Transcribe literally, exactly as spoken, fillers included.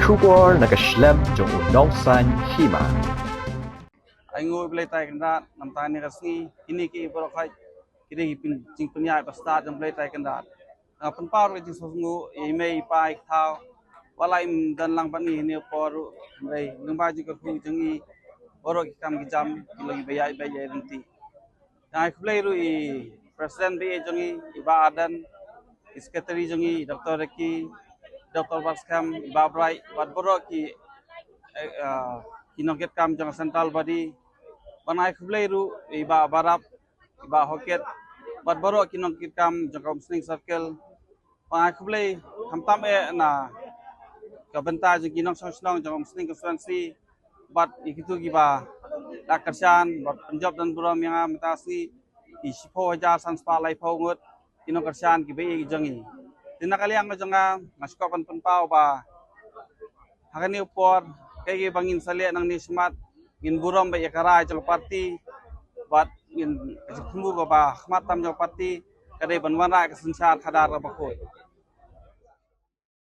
Khubor na ka shlem jong u Nongsaiñ Hima. Ai nguh Blei Trai Kynrad, namar kane ka sngi, kine ki baroh khoit ki dei ki jingpynïaid bastad jong Blei Trai Kynrad. Nga pynpaw ka jingsngewnguh ïa i mei i pa i kthaw, wat la im don lang bad ngi ha une u por ruh, hynrei lyngba jingkyrkhu jong i baroh ki kam ki jam ki long kiba ïaid beit ïaid ryntih. Nga ai khublei ruh ïa i President ba ïeit jong i, i Bah Ardent, i Secretary jong i, Doctor Ricky, Doctor Batskhem, i Bah Bright, bad baroh ki, eh, ah, ki nongkitkam jong ka Central Body. Bad nga ai khublei ruh ïa i Bah Barap, i Bah Hokit, bad baroh ki nongkitkam jong ka Umsning Circle. Bad nga ai khublei khamtam eh na ka bynta jong ki nongshong shnong jong ka Umsning Constituency, bad ïa kito kiba la kyrshan bad pynjop don burom ïa nga mynta ka sngi, ki shiphew hajar san spah laiphew ngut ki nongkyrshan kiba ïeit jong i. Te na ka liang ka jong nga, nga sngewkwah ban pynpaw ba ha kane u por, kaei kaei ba ngin sa leh nangne shakhmat, ngin burom bad ïa ka rai jong ka party, bad ngin, ka jingthmu kaba ha khmat tam jong ka party ka dei ban wanrah ka synshar khadar kaba khuid.